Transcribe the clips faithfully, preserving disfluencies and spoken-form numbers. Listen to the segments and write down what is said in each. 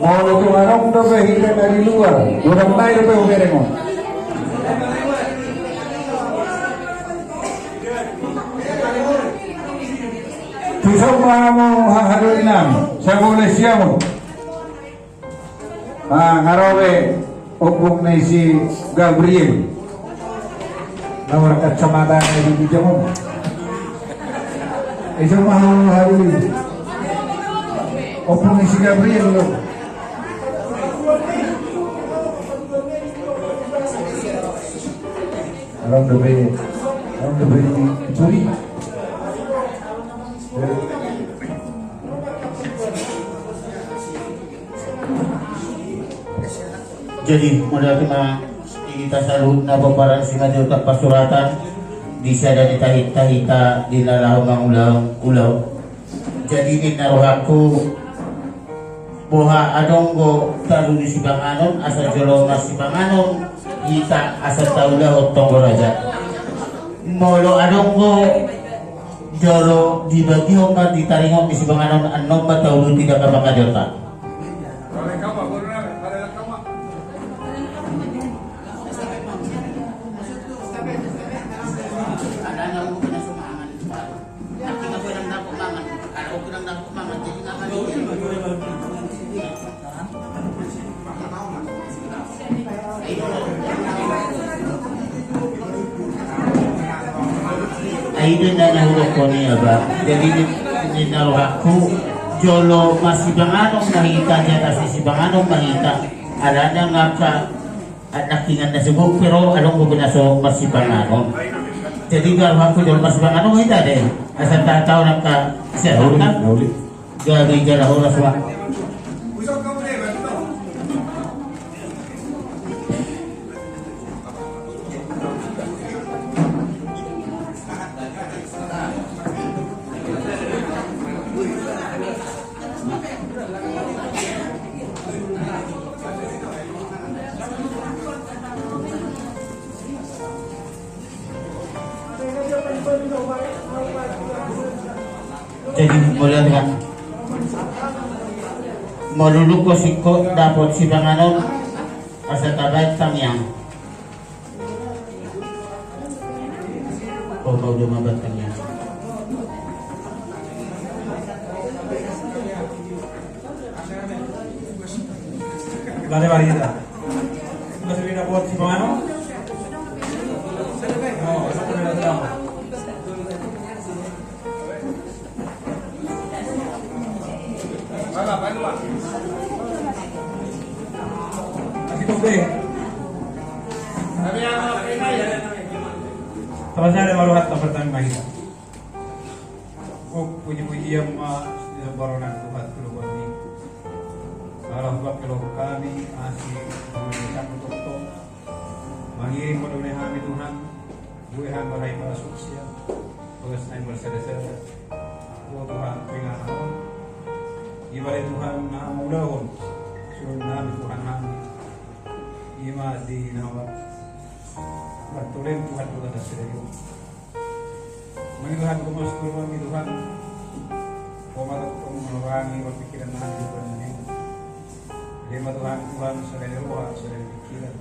Molo tung adong dope hita na di luar, godang nai dope hubereng on. Tuson ma hamu haha doli nami, sai boleh siamun. Ah, nga ro be ompung ni si Gabriel. Na markacamata na di bijak on. Esa ma haha doli. Ompung ni si Gabriel lo. Adong dope, adong dope di Puri. Jadi, mauliate ma di hita saluhutna pomparan simanjujung parsuratan, di sada ni tahi-, tahita di na laho mangulahon ulaon. Jadi, ninna rohangku, boha adong do talu di sipanganon, asa jolo marsipanganon hita asa taulahon tonggo raja. Molo adong do jolo dibagihon ma di taringot ni sipanganon, annon ma tauluti dangka pangajonta. Ai do na na hudokkon i aba. Jadi ni, ninna rohangku, jolo marsipanganon ma hita, jatasi sipanganon ma hita. Alana nga angka nangkiningan na so gok pe ro, adong dope na so marsipanganon. Jadi nga rohangku jolo marsipanganon hita de. Asa tahatahon angka siaruta. Gabe jala horas ma. Jadi, mauliate ma. Molo dung singkop dapot sipanganon, asa tabaen tangiang. Oh, mau do mabaen tangiang. Lade barita. Masih beda buat sipanganon. Oh, satu beda sama. Sama saya ada malu hatta pertama mahita. Gok puji-pujian ma di baronan Tuhan tu loban ni. Ala hubakke lohon hami asi di bagas ni Tuhan. Mangiring ma dohot hami Tuhan, boi hami marhite pasupasu, bagas nami marsada-sada. O Tuhan, pengalaman. Ibare Tuhan na mangulahon suruhan nami Tuhan hami. Ima di nama Bartolem Tuhan Tuhan dan Serayu. Mani Tuhan, gomos gomos Tuhan. Gomos gomos manorangi pikiran nami Tuhan nami. Ima Tuhan, Tuhan selain roha, selain pikiran.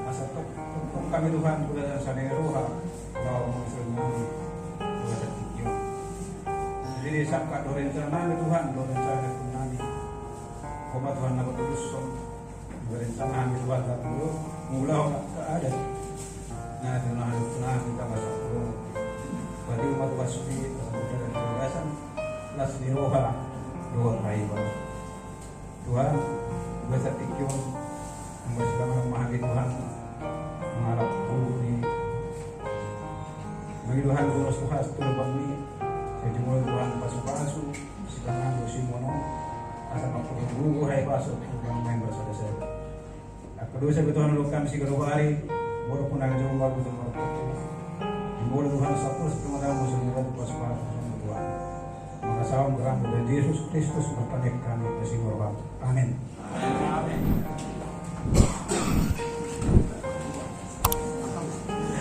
Asa tok, tok kami Tuhan, Tuhan selain roha, roha maksud nami, Tuhan setiap. Jadi sangka doren nami Tuhan, doren nami. Gomos Tuhan, nama tulus. Berencana hami Tuhan tak perlu mula orang tak ada. Nah, di mana Tuhan kita masuk dulu. Bagi umat Tuhan suci, pasal kita dari kebiasaan, las di roha, doa baik. Tuhan, gue setik yun, gue sudah memahami Tuhan, mengharap guru ini. Bagi Tuhan, gue harus Tuhan, setuju bang ini. Saya cuma Tuhan, pasu-pasu. Sipanganon do Simon on, asa mangkubu-kubu haipaso tu bang main bersada-sada. Angka dosa betuhan lukam si galu bari, boru pun angka jomba betul marokok. Imbolu Tuhan sapul sepenuh dalam musuh muda tu pasupasu Tuhan. Maka salam berang dan Yesus Kristus berpanek kami ke Simon. Amin.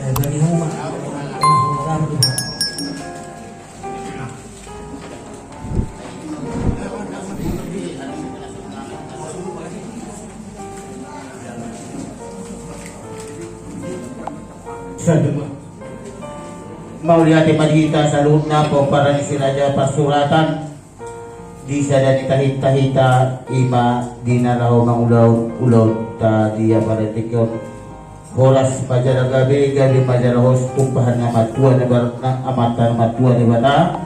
Eh, bagi umat. Mauliate ma di hita saluhutna pomparan ni si Raja Parsuratan. Di sada ni tahinta hita ima di na laho mangulahon ulaonta di apala tingki on. Horas ma jala gabe, gabe ma jala horas, tumpahon na matua ni bar-, na amanta na matua Debata.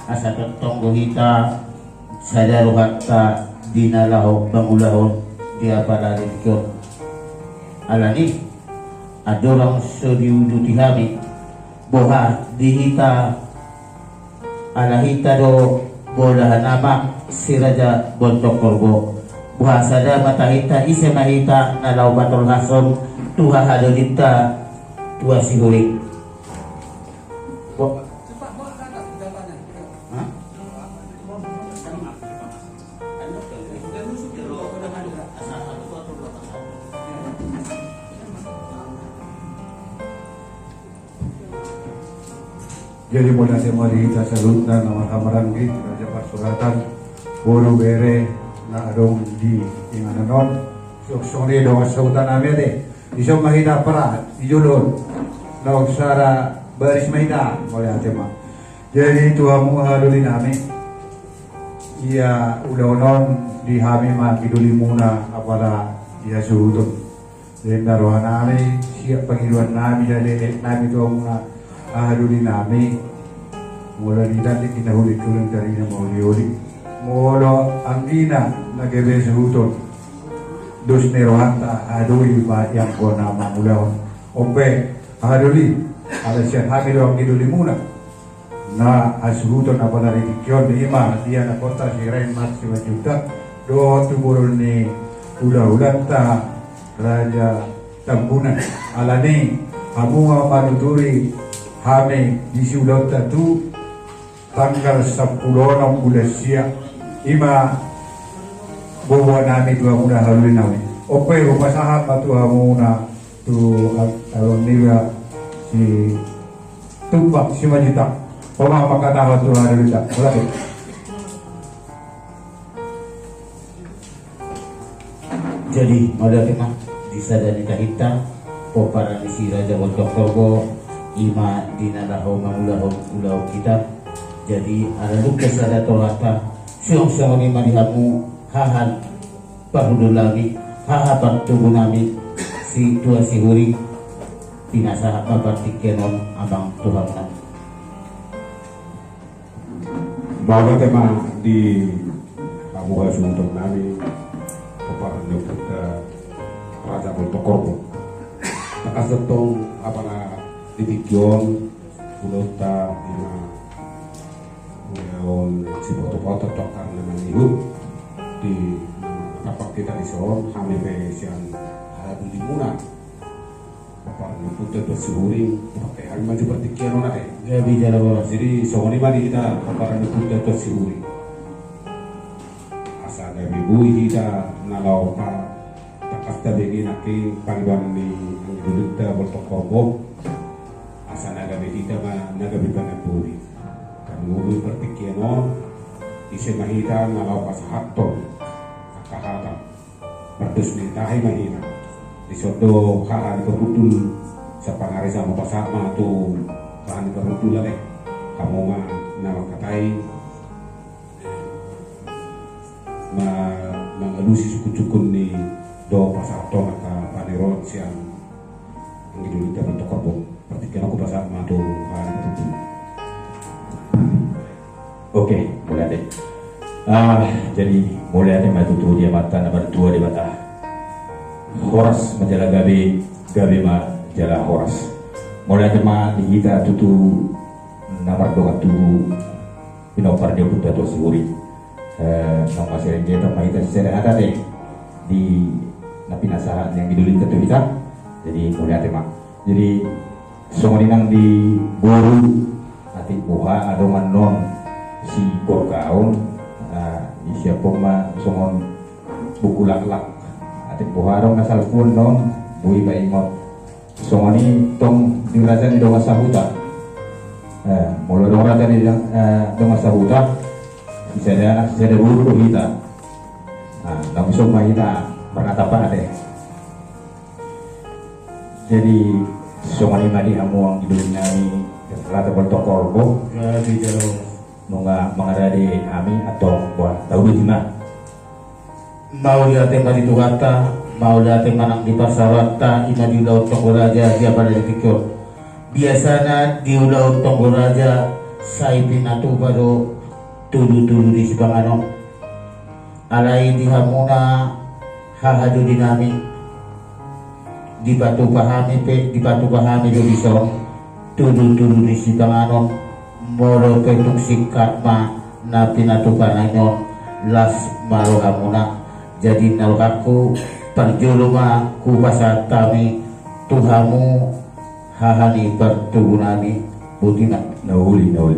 Asa tongtong do hita sada rohanta di na laho mangulahon di apala tingki on. Alani andorang so diuduti hami boha di hita, ala hita do bolahan ama si Raja Bontok Horbo. Boha sada ma tahinta, ise ma hita na laho patolhashon tu hahadolinta Tua Sihurik. Bo- Hah? Jadi mauliate ma di hita saluhutna na marhahamaranggi, Raja Parsuratan, boru bere na adong di inganan on. Suang songon i dongan sahuta nami ate. Dison ma hita, para di jolo on. Naung sada baris ma hita, mauliate ma. Jadi tu hamu hahadolinami, ia ulaon on di hami ma anggidolimuna apala di hasuhuton. Jadi na rohanami, siap pangidoannami, jadi leleknami tu hamuna hahadolinami. Molo di tanding na huli, tulang tarina mauliuli. Molo anggina na gabe suhuton, dos ni rohanta hahadolinami, anggo na mangulahon. On pe hahadoli, ala sian hami do anggidolimuna na hasuhuton apala di tingki on, ima dia na kota Sirait Mas Simanjuntak dohot tu boru ni hulahulanta Raja Tambunan. Alani hamu ma manuturi hami di si ulaonta tu tanggal sampulu onom bulan sia. Ima boaboanami tu hamuna hahadolinami. On pe hupasahat ma tu hamuna tu a-, along niba si Tumbak Simanjuntak. Ho ma mangkatahon tu hahadolinta. Mauliate. Jadi mauliate ma di sada ni tahinta, pomparan ni si Raja Bontok Horbo, ima di na laho mangulahon ulaon hita. Jadi ala dung pe sada tolhanta, suang songon i ma di hamu haha parhundulnami, haha partubunami, si Tua Sihurik, pinasahat ma partingkian on amang tu hamuna. Mauliate ma di hamu hasuhutonnami, pomparan ni ompunta Raja Bontok Horbo. Tangkas do tong apala di tingki on, ulaonta ima ulaon sipaotopaoton, tongka na manihut di na martampak hita dison, hami pe sian hahadolimuna. Pomparan ni ompunta Tua Sihurik, pakke hami maju partingkian on ate. Gabe jala horas. Jadi songon i ma di hita pomparan ni ompunta Tua Sihurik. Asa gabe boi hita na laho pa-, tangkas tabege nangkin pangidoan ni anggidolinta Bontok Horbo. Asa na gabe hita ma na gabe panamboli. Parngoluhon partingkian on, ise ma hita na laho pasahathon angka hata. Mardos ni tahi ma hita. Dison do haha ni parhundul, sapangaresa ma pasahat ma tu haha ni parhundul ate. Hamu ma na mangkatai, ma-, mangalusi sungkunsungkun ni dohot pasahathon angka paneroon sian anggidolinta Bontok Horbo. Partingkian on hupasahat ma tu haha ni parhundul. Oke, mauliate. Ah, jadi mauliate ma tutu di Amanta na martua Debata. Horas ma jala gabe, gabe ma jala horas. Mauliate ma di hita tutu na mardongan tubu, pinompar ni ompunta Tua Sihurik. Eh, naung masering dia ma hita sisada hata deh di na pinasahat ni anggidolinta tu hita. Jadi mauliate ma. Jadi songon i nang di boru, atik boha adong annon si gorga on, ah, disiaphon ma songon buku laklak. Atik boha adong na salpuon on, boi paingot. Songon i tong di raja ni dongan sahuta. Eh, molo adong raja ni dong-, eh, dongan sahuta, sisada anak, sisada boru do hita. Nah, langsung ma hita marnatapa ate. Jadi songon i ma di hamu anggidolinami, Rata Boltok Horbo. Jadi jalo. Nunga mangarade hami antong, boha, tauduti ma. Mauliate ma di Tuhanta, mauliate ma nang di parsaoranta, ima di ulaon tonggo raja, di apala di tingki on. Biasana di ulaon tonggo raja, sai pinatupa do tudu-tudu ni sipanganon. Alai di hamuna hahadoli nami, dipatupa hami pe, dipatupa hami do dison tudu-tudu ni sipanganon, molo pe tung singkat ma na pinatupa nami on, las ma rohamuna. Jadi na rohangku, parjolo ma hupasahat hami tu hamu haha ni partubu nami, boti ma. Na uli, na uli.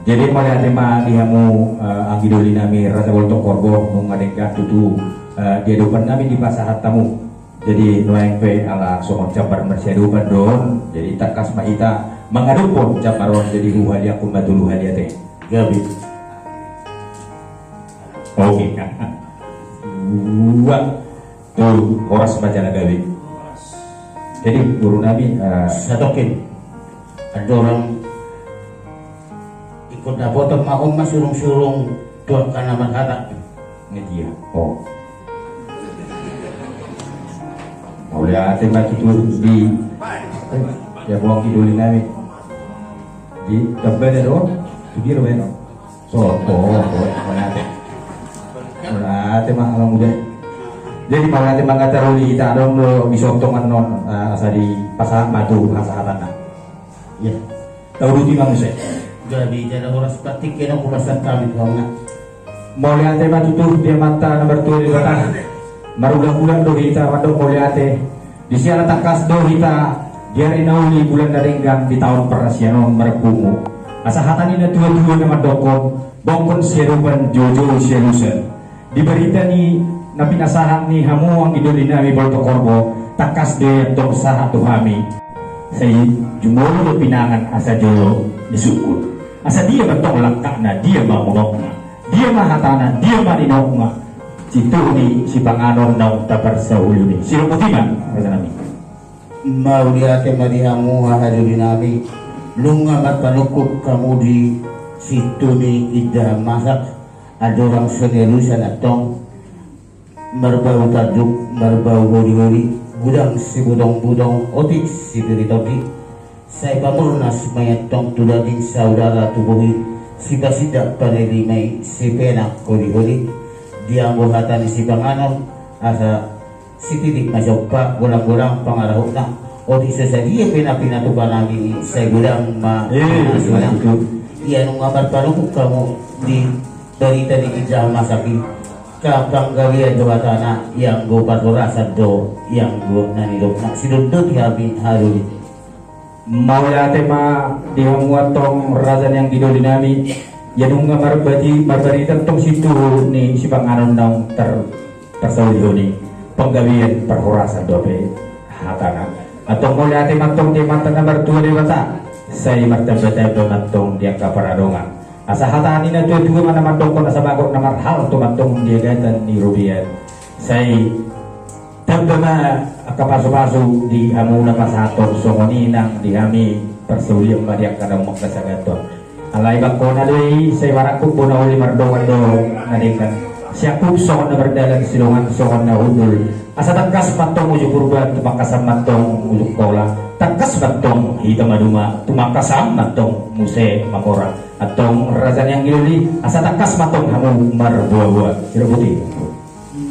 Jadi mauliate ma di hamu, eh, anggi doli nami Rata Boltok Horbo, nunga denggan tutu, eh, di adopan nami dipasahat hamu. Jadi nuaeng pe ala songon jambar marsiadopan do on, jadi tangkas ma hita mangadophon jambar on, jadi huhaliangkon ma tolu hali ate. Gabe. Oke. Dua. Tolu, horas ma jala gabe. Jadi boru nami, eh, satongkin. Andorang ingkon dapotan ma on ma surung-surung tu angka na marhata. Nge dia. Oh. Mauliate ma tutu di, eh, ya, boang di doli nami. Di Gambada do, tu dia do, Beno. So, oh, oh, mauliate. Mauliate ma, Amang Uda. Jadi, mauliate ma, nga taruli hita adong do di songon on, eh, asa dipasahat ma tu hasahatanna. Iya. Tauduti ma muse. Gabe jala horas, patik kena hupasahat hami tu hamuna. Mauliate ma tutu di Amanta na martua Debata. Marulang-ulang do hita mandok mauliate. Di siala tangkas do hita di ari na uli, bulan na denggan, di taon parasian on marpungu. Asa hata ni na tua-tua na mandokkon, bongkon siadopan, joujou sialusan. Di barita ni na pinasahat ni hamu anggi doli nami Boltok Horbo, tangkas do i antong sahat tu hami. Sai jumolo do pinangan asa jolo disungkun. Asa dia ma antong langkatna, dia ma unokna, dia ma hatana, dia ma nidokna. Situhu ni sipanganon naung taparsaulihon i. Sidok boti ma, raja nami. Mauliate ma di hamu hahadoli nami. Nunga marpanungkun hamu di situhu ni indahan masak. Andorang so nialusan antong, marbau tanduk, marbau holi-holi, godang sibutong-butong, otik sitondi-tondi. Sai pamurnas ma i antong tu daging saudara tu bohi, sipasindak panelima i, sipenak holi-holi. Di anggo hata ni sipanganon, asa sititik ma sompa, golang-golang pangarahutna. Otik so sadia pe na pinatupa nami i, sai godang ma. Eh, pangarahutna. Betul. Ia nunga marpanungkun hamu di barita ni indahan masak i. Nga panggabean do hatana, ianggo parhorasan do ianggo na nidokna. Sidok boti hami hahadoli. Mauliate ma di hamu antong raja ni anggi doli nami. Ia nunga marbati-, marbarita antong situhu ni sipanganon naung tar-, tarsaulihon i. Panggabean parhorasan dope hatana. Antong mauliate ma antong di Amanta na martua Debata. Sai martamba-tamba ma antong di angka paradongan. Asa hata ni na tua-tua ma na mandokkon, asa bagot na marhalto ma antong di agatan ni robean. Sai tamba ma angka pasu-pasu di hamu na pasahathon, songon i nang di hami, parsaulian ma di angka na mangkasagathon. Alai bangkona do i, sai marangkup bona uli mardongan do na denggan. Siangkup songon na mardalan, sidongan songon na hundul. Asa tangkas ma antong uju Purba, tumangkasan ma antong uju Kola. Tangkas ma antong hita maduma, tumangkasan ma antong muse mangora. Antong raja ni anggi doli, asa tangkas ma antong hamu marboa-boa. Sidok boti.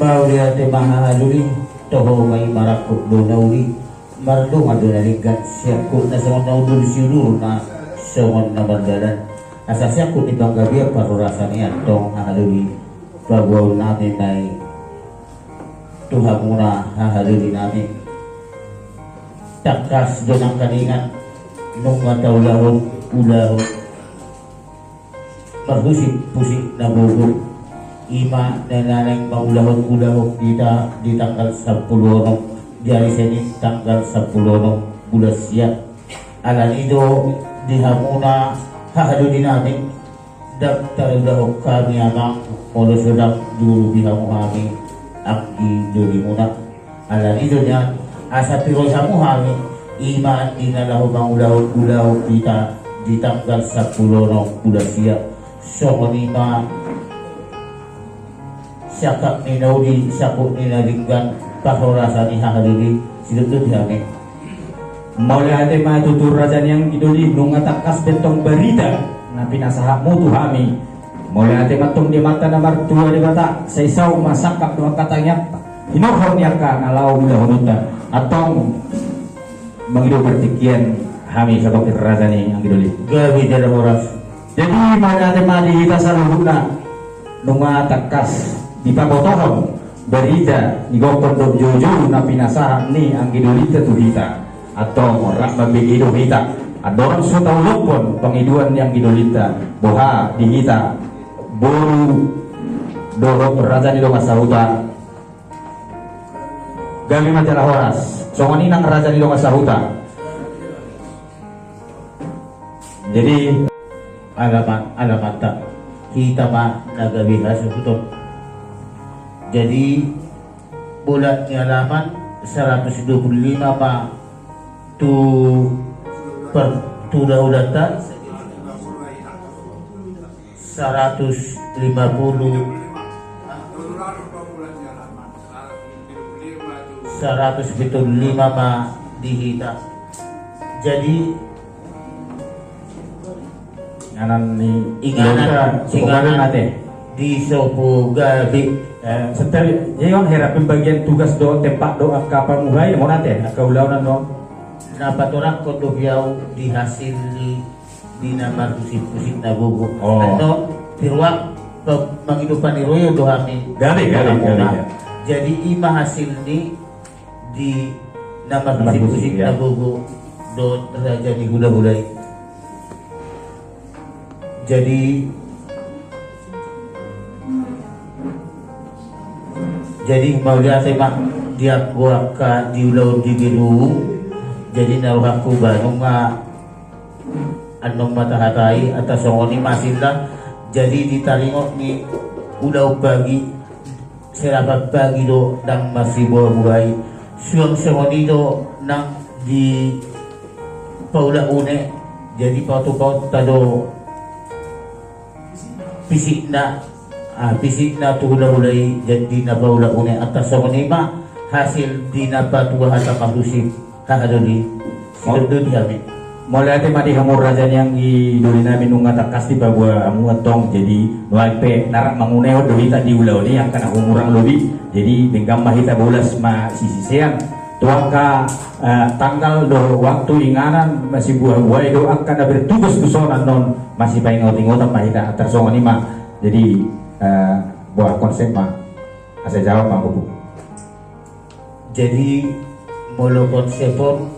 Mauliate ma hahadoli, toho ma i, marangkup do na uli, mardongan do na denggan, siangkup na songon na hundul, siudurna songon na mardalan. Asa siangkup ni panggabean parhorasan i antong hahadoli, paboaon nami ma i tu hamuna hahadoli nami. Tangkas do nangkaningan, nunga taulahon ulahon marhusip-husip na gogo. Ima na naeng mangulahon ulahon hita di tanggal sampulu onom, di ari Senin tanggal sampulu onom bulan sia. Alani do di hamuna hahadoli nami, ndang taulahon hami amang molo so ndang diurupi hamu hami anggi dolimuna. Alani do nian, Asa tiroi hamu hami, ima di na laho mangulahon ulaon hita di tanggal sampulu onom bulan sia. Songon i ma siangkap ni na uli, siangkup ni na denggan, parhorasan ni haha doli, sidok do di hami. Mauliate ma tutu raja ni anggi doli, nunga tangkas be tong barita na pinasahatmu tu hami. Mauliate ma tong di Amanta na martua Debata, sai saut ma sangkap dohot angka tangiangta, hinorhon ni angka na laho ulahononta. Antong mangido partingkian hami sabangkit raja ni anggi doli. Gabe jala horas. Jadi mauliate ma di hita saluhutna, nunga tangkas dipabotohon barita ni gokhon dohot joujou na pinasahat ni anggi dolinta tu hita. Antong rap mambege do hita, andorang so taulungkon pangidoan ni anggi dolinta, boha di hita boru dohot raja ni dongan sahuta. Gabe ma jala horas. Songon i nang raja ni dongan sahuta. Jadi alaman, alamanta, hita ma na gabe hasuhuton. Jadi bolat ni alaman saratus dua pulu lima ma tu per, tu ulaonta, saratus lima pulu, saratus pitu pulu lima ma di hita. Jadi inganan ni inganan, inganan di sopo gabe. Eh, setel, jadi on hera pembagian tugas do, tempat do angka pamuhai, mau nate angka ulaonan do. Na patorangkon do biau di hasil ni di na marhusip-husip na gogo. Oh. Annon di ruang pe-, mangido paniroion do hami. Gabe, gabe, gabe, ya. Jadi ima hasil ni di na marhusip-husip, ya, na gogo dohot raja ni hulahula i. Jadi, jadi mauliate ma di angka, angka di ulaon di gedung. Jadi na rohangku ba nunga annon ma tahatai, ata songon i ma hasilna. Jadi di taringot ni ulaon pagi, serapat pagi do ndang masibuha-buhai. Suang songon i do nang di paula une, jadi paoto-paotta do pisikna, ah, pisikna tu hulahula i, jadi na paula une, ata songon i ma hasil di na patua hata marhusip. Haha doli. Sidok do di hami. Mauliate ma di hamu raja ni anggi doli nami, nunga tangkas dipaboa hamu antong. Jadi nuaeng pe na rap mangunehon do hita di ulaon i angka na humurang lobi. Jadi denggan ma hita, bolas ma sisisean tu angka, eh, tanggal dohot waktu inganan masibuha-buhai do angka na bertugas tu son annon, masipaingot-ingotan ma hita, tarsongon i ma. Jadi, eh, boha konsep ma, asa jawab ma gogo. Jadi molo konsep on,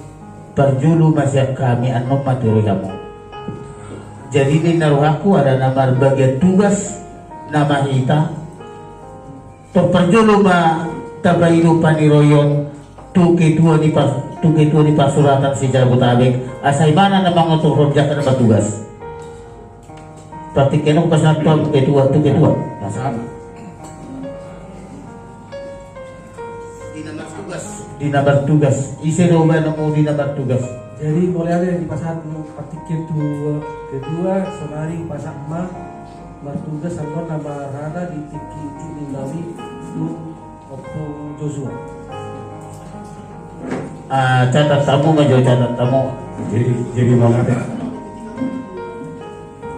parjolo ma sian hami annon ma tiroi hamu. Jadi ninna rohangku ala na marbagian tugas nama hita. Tong parjolo ma tapaido paniroion tu ketua ni pas-, tu ketua ni parsuratan se-Jabodetabek, asa ibana na mangaturhon angka na martugas. Partingkian on pasahat tu ketua, tu ketua. Pasahat. Di na martugas. Di na martugas. Ise do baen hamu di na martugas? Jadi mauliate, dipasahat partingkian tu ketua, saonari pasahat ma martugas annon na marhata di tingki i, di nami tu Ompung Joshua. Ah, catat hamu ma jo, catat hamu. Jadi, jadi mauliate.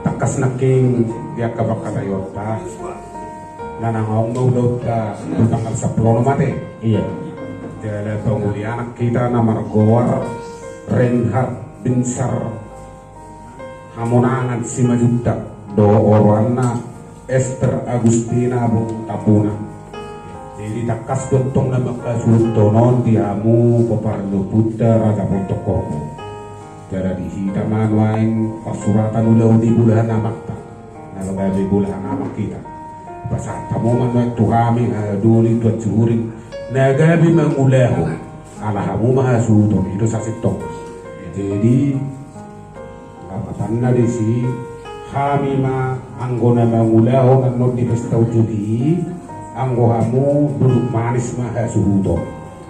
Tangkas nangkin di angka pangkataionta, na nang on ma ulaonta tu tanggal sampulu onom ate. Iya. Jala pangulianan hita na margoar Reinhard Binsar. Hamonangan Simanjuntak dohot oroanna Ester Agustina boru Tambuna. Jadi tangkas do antong na manghasuhuthon on di hamu pomparan ni ompunta Raja Pontong Horbo. Jala di hita ma nuaeng parsuratan ulaon ni bolahan amanta, na gabe bolahan amang hita. Pasahat hamu ma nuaeng tu hami, haha doli, tu hansihuring na gabe mangulahon. Ala hamu ma hasuhuton i do sasintongna. Jadi lapatanna disi, hami ma anggo na mangulahon annon di pesta unjuk i, anggo hamu duduk manis ma hasuhuton.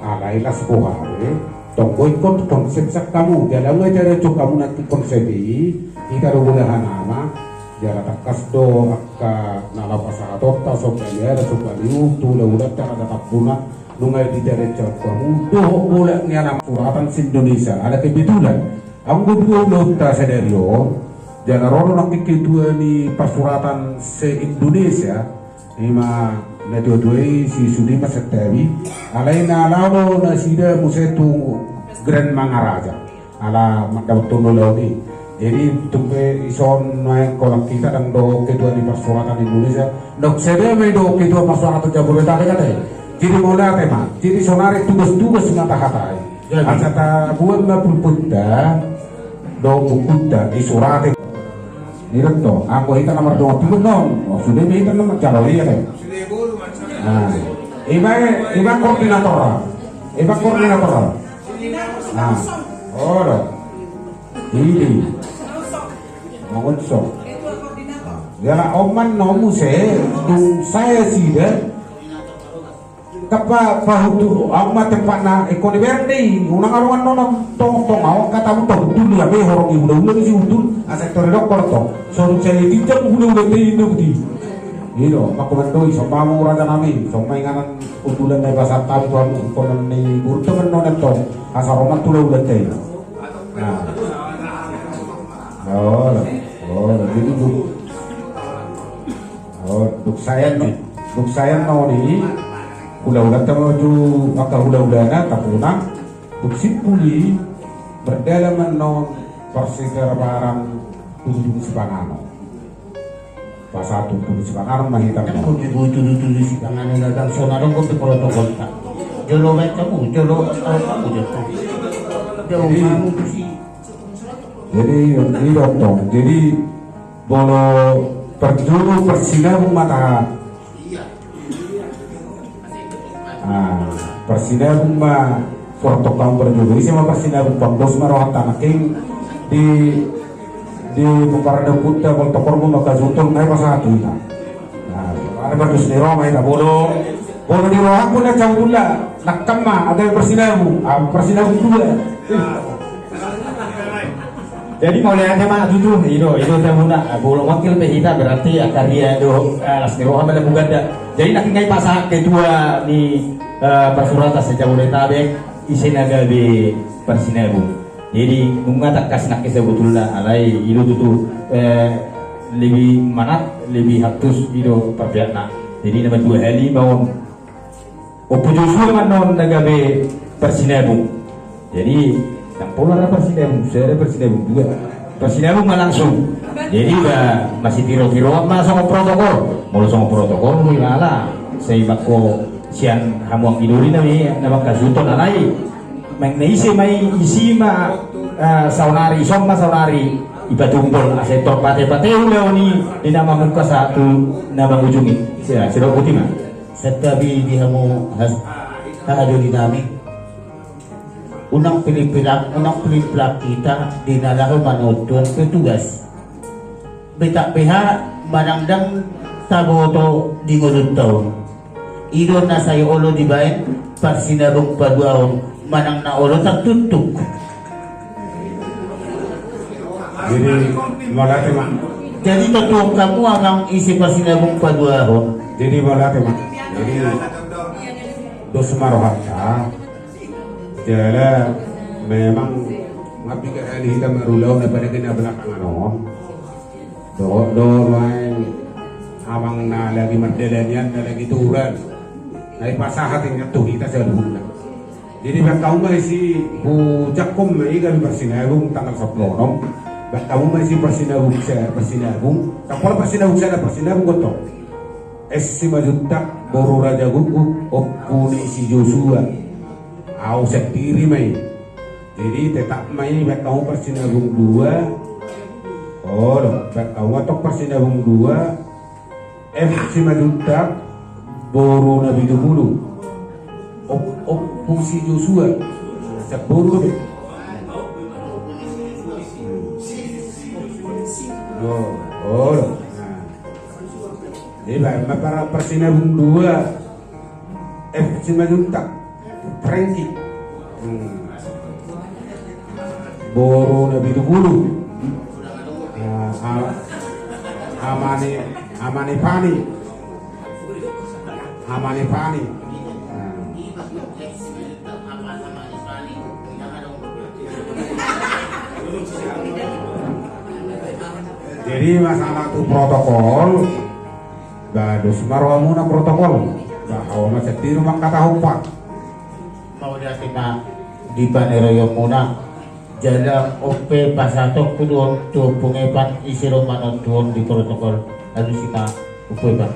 Alai las boha be, tong do ingkon konsep sian hamu, jala nunga diadopi hamu nangkin konsep i, hita do bolahan ama, jala tangkas do angka na laho pasahatonta somba ni adat, somba ni uhum, tu hula-hulanta na tatap bona, nunga diadopi hamu, dohot bolak ni anak suratan se-Indonesia, ala kebetulan. Anggo dua ulaonta sadari on, jala ro do nangkin ketua ni parsuratan se-Indonesia, ima na tua-tua i si Sudirman Santabi, alai na laho do nasida muse tu Grand Maharaja. Ala mandapothon do ulaon i. Jadi tung pe ison naeng holan hita ndang dohot ketua ni parsuratan Indonesia, ndang sada ma i dohot ketua parsuratan Jabodetabek ate. Jadi mauliate ma. Jadi sonari tugas-tugas ma tahatai. Jadi. Asa tabuat ma pulpunta dohot bukunta, disurati. Ido tong, anggo hita na mardongan tubu non, sude ma hita na manjalo, iya kan? Nah, ima, ima koordinator. Ima koordinator. Nah, olo. Ini. Mangunso. Jala on ma annon muse, dung sae sida. Kapa pahutu, ahu ma tempatna, ingkon dibereng do i, unang adong annon tongtong, ahu angka tamu tahutu ni, abe horong i hula-hula ni si hutu, asa tori doktor to. Soru cai tinjam hula-hula te inna buti. Ido, mangko mandoi, somba hamu raja nami, somba inganan hutulan na i pasahat hamu tu hamu, ingkon ni burut temen nonen to, asa roman tu hula-hula te. Nah. Oh, oh, jadi bu. Oh, dung sae ni, dung sae annon i, hula-hulanta ma tu angka hula-hulana, tapunang, dung simpul i, mardalan ma annon parsigarbaran tudu-tudu sipanganon. Pasahat tudu-tudu sipanganon ma hita. Ndang pogi boi tudu-tudu sipanganon na bangso na adong di protokolta. Jolo baen hamu, jolo taon hamu, jolo. Jadi, jadi, ido tong. Jadi, molo parjolo parsinabung ma taha. Ah, parsinabung ma, portokam parjolo. Ise ma parsinabung, pangdos ma rohanta nangkin di, di pardamputta, portokol ma mangkasuhut on, nunga pasahat tu hita. Nah, ada pangdos ni roha ma hita, molo, molo di rohangku na cabutulla, nangkin ma, ada parsinabung, ah, parsinabung dua. Jadi mauliate ma tutu, ido, ido tabuna, ah, molo mangkil pe hita berarti angka ria do, eh, las ni roha ma lambu ganda. Jadi nangkin nunga pasahat ketua ni, eh, parsuratan se-Jabodetabek, ise na gabe parsinabung. Jadi nunga tangkas nangkin sebetulna, alai ido tutu, eh, lebih manat, lebih haktus ido parpeakna. Jadi nama dua hali ma on. Ompu Joshua ma annon na gabe parsinabung. Jadi, ndang pola ra parsinabung, sada parsinabung dua. Parsinabung ma langsung. Jadi, ba, masitiro-tiroan ma songon protokol. Molo songon protokol, molo ilala. Sai mangko sian hamu anggi doli na, na mangkasuhut on alai. Main na ise ma i, isi ma, eh, saonari, ison ma saonari. Ipatumbol, asa tor pate-pate ulaon i, di na mamungka sahat tu na mangujungi. Sia, siro puti ma. Santabi di hamu has-, hahadoli nami. Unang pilipilak, unang pilipilak hita di na laho manotuan petugas. Betak beha manang ndang taboto di ngolunta on. Ido na sai olo dibaen parsinabung paduahon manang na olo tartuktuk. Jadi mauliate ma. Jadi tontuhon hamu amang ise parsinabung paduahon. Jadi mauliate ma. Jadi dos ma rohanta. Jala memang ngambi hali hita marulaon apalagi na belakangan on. Dohot do nuaeng amang na lagi mardalanian na lagi turan. Na ipasahat inna tu hita saluhutna. Jadi baen hamu ma isi, hujangkon ma i gabe parsinabung tanggal sampulu onom. Baen hamu ma isi parsinabung sa-, parsinabung. Ndang pola parsinabung sada, parsinabung gotong. Es Simanjuntak, boru Raja Guguk, ompu ni si Joshua. Ahu sandiri ma i. Jadi tetap ma i baen hamu parsinabung dua. Oh, baen hamu antong parsinabung dua. F Simanjuntak, boru Nabitubulu. Op-, ompu si Joshua. Siap boru be. Oh, oh. Nah. Jadi baen ma par-, parsinabung dua. F Simanjuntak. Frankie. Hmm. Boru na pitu pulu. Ah, ah, amani, amani Pani. Amani Pani. Ah. Jadi masalah tu protokol, ba dos ma rohamuna protokol. Ba hawa ma sandiri mangkatahon, Pak. Mauliate ma di panarihonmuna. Jala on pe pasahatonku do on tu Ompung Epan, ise do manontuhon di protokol. Alusi ma, Ompung Epan.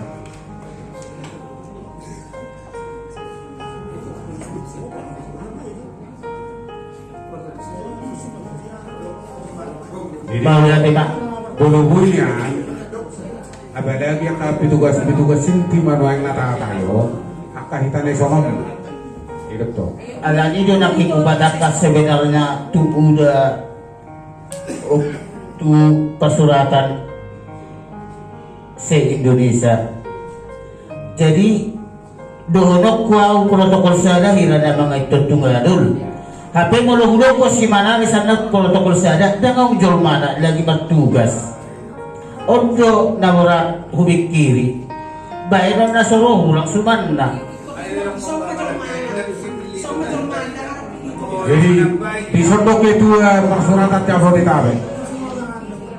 Jadi, mauliate ma. Bonobo nian, apalagi angka petugas-petugas inti ma nuaeng na tahatai on, angka hita na i songon. Ido to. Alani do nangkin hubatangkas sebenarnya tu uda, tu pasuratan se-Indonesia. Jadi, dohononku au protokol sada hira na mangaithon tu gadol. Hape molo hudokkon si Manari sandok protokol sada, ndang au jolmana lagi martugas. On do na borat hupingkiri. Baenon na so ro hurang sumanna. Jadi, dison do ketua parsuratan Jabodetabek.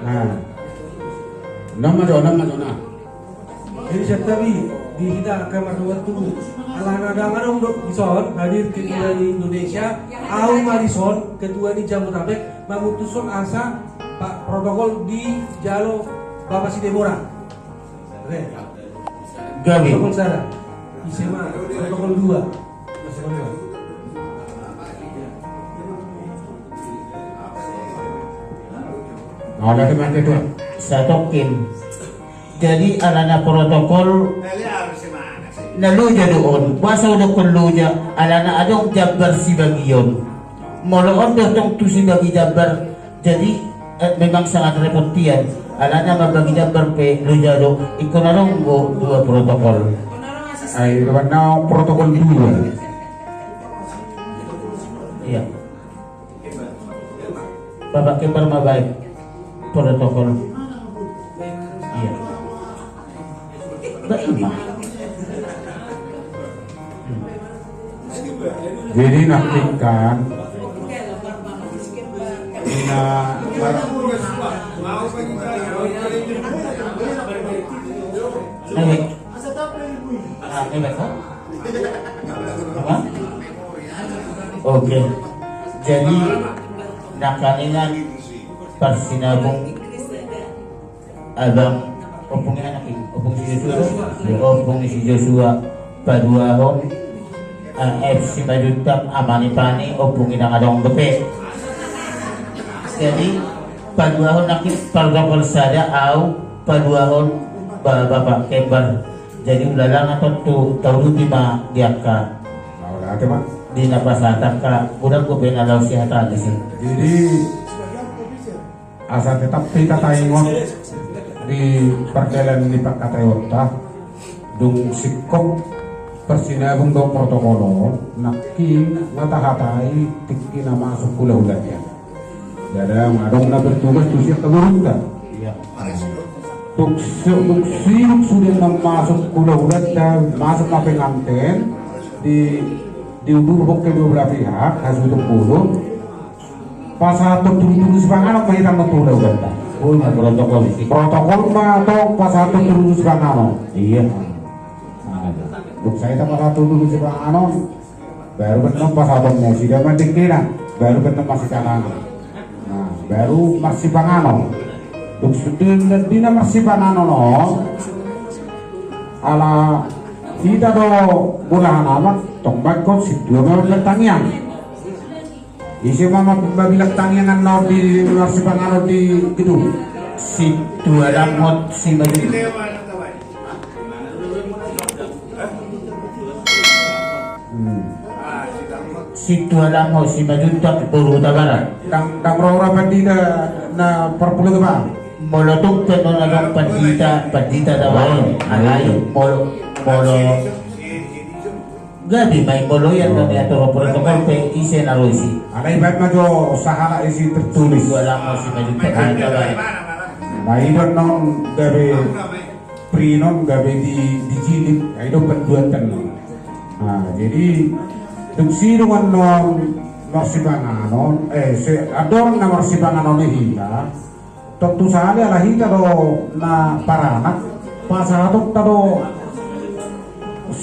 Nah. Nama do, nama do, nah. Jadi santabi di hita angka mardongan tubu. Alana ndang adong do dison hadir ketua ni Indonesia, au ma dison ketua ni Jabodetabek, mamutushon asa protokol dijalo Bapak si Debora. Re. Gabe. Protokol sada. Ise ma protokol dua. Nah, udah teman ketua. Satongkin. Jadi alana protokol na loja do on. Boasa hudokkon loja? Alana adong jambar sibagion. Molo on do tong tu sibagi jambar, jadi, eh, memang sangat repot tian. Alana mambagi jambar pe loja do. Ingkon adong do dua protokol. Ai, do na protokol dua. Iya. Bapak Kembar ma baen protokol. Iya. Baen ma. Jadi nangkin kan. Ina bar- Nah, ini kan? Apa? Oke. Jadi, nangkaningan parsinabung abang, ompung i anak i, ompung si Joshua, ompung si Joshua, paduahon, eh, F C Majuntak, Amani Pani, ompung i ndang adong dope. Jadi, paduahon nangkin protokol sada, au, paduahon ba-, Bapak Kembar. Jadi ulala na tontu tauduti ma di angka. Mauliate ma. Di na pasahat angka, godang dope na laho sihatahon disi. Jadi asa tetap hita taingot di pardalanan ni pangkataionta, dung singkop parsinabung dohot protokol on, nangkin na tahatai tingki na masuk hulahulanta. Jadi adong na bertugas tu sian angka borunta. Iya. Tung si-, tung sidung sude na masuk hulahulanta, masuk ma penganten di, di udur, bokke dua belah pihak, hasuhuton bolon. Pasahathon tudutudu sipanganon ma hita ma tu hulahulanta. Oi, ma protokol i. Protokol ma tong pasahathon tudutudu sipanganon. Iya. Nah, dung sai hita pasahathon tudutudu sipanganon. Baru pe annon pasahaton nasida ma dengkena, baru pe annon marsipanganon. Nah, baru marsipanganon. Dung sude di na marsipanganon on, ala hita do bolahan amak, tong ma ingkon sintua ma mambilang tangiang. Ise ma ma-, mambilang tangiang annon di marsipanganon di gedung? Sintua Langhot Simanjuntak. Hmm. Sintua Langhot Simanjuntak, boru Hutabarat. Ndang, ndang ro ra pandita na parpuluh tu ba. Molo tung pe annon adong pandita, pandita tabaen. Alai molo, molo Gabe ma i molo ia na niatur protokol pe ise na ro disi. Alai baen ma jo sahala isi tertulis. Dua lamo si maju pe. Nah, i do annon gabe prinon gabe di, dijilid, nah, i do panduatan annon. Nah, jadi dung sidung annon marsipanganon, eh, se-, andorang na marsipanganon i hita, tontu sahali ala hita do na paranak, pasahatonta do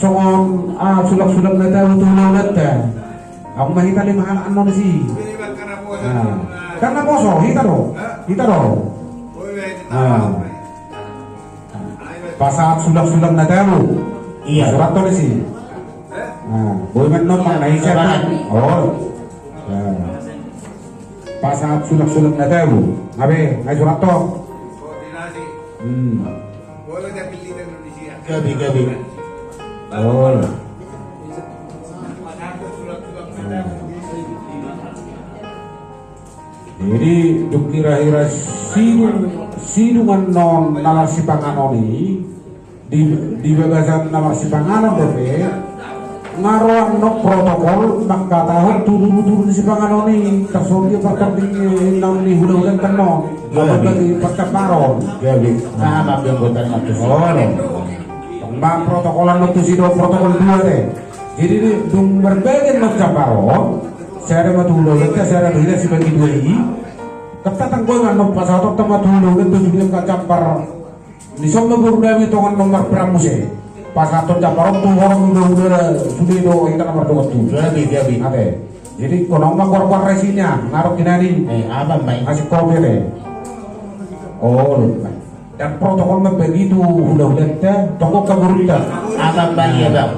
songon, ah, sulak-sulak na tabo tu hulahulanta. Adong ma hita lima halak annon disi. Nah, kan na poso, hita do. Hita do. Nah. Pasahat sulak-sulak na tabo. Iya. Surat tulis i. Nah, boi ma annon manang na ise. Sabarat. Oh. Nah. Pasahat sulak-sulak na tabo. Gabe, ngai surat to. Hmm. Gabe, gabe. Oh. Jadi dung hira-hira sidung, sidung annon na marsipanganon i, di, di bagasan na marsipanganon dope nga ro annon protokol mangkatahon tudu-tudu ni sipanganon i, tarsongon dia partanding, eh, naung ni hulahulanta annon. Gabe. Apalagi parcambaron. Gabe. Nah, amang biang botan matus. Oh, no. Tong ma protokol annon tusi do protokol dua te. Jadi dung marbagi annon cambar on, sada ma tu hulahulanta, sada tu hita sibagi dua i. Tetap tanggo ma annon pasahatonta ma tu hulahulanta sude angka cambar. Dison ma boru nami tongon nomor berang muse. Pasahaton cambar on tu horong hulahula sude do hita na mardongan tu. Jadi, jadi. Ate. Jadi ingkon on ma goar-goar racingnya, ngarok kinani. Eh, apa main? Asik kopi ate. Oh, lupa. Dan protokol ma begitu, hulahulanta, tongkok kaburunta. Apa main ya, Bang?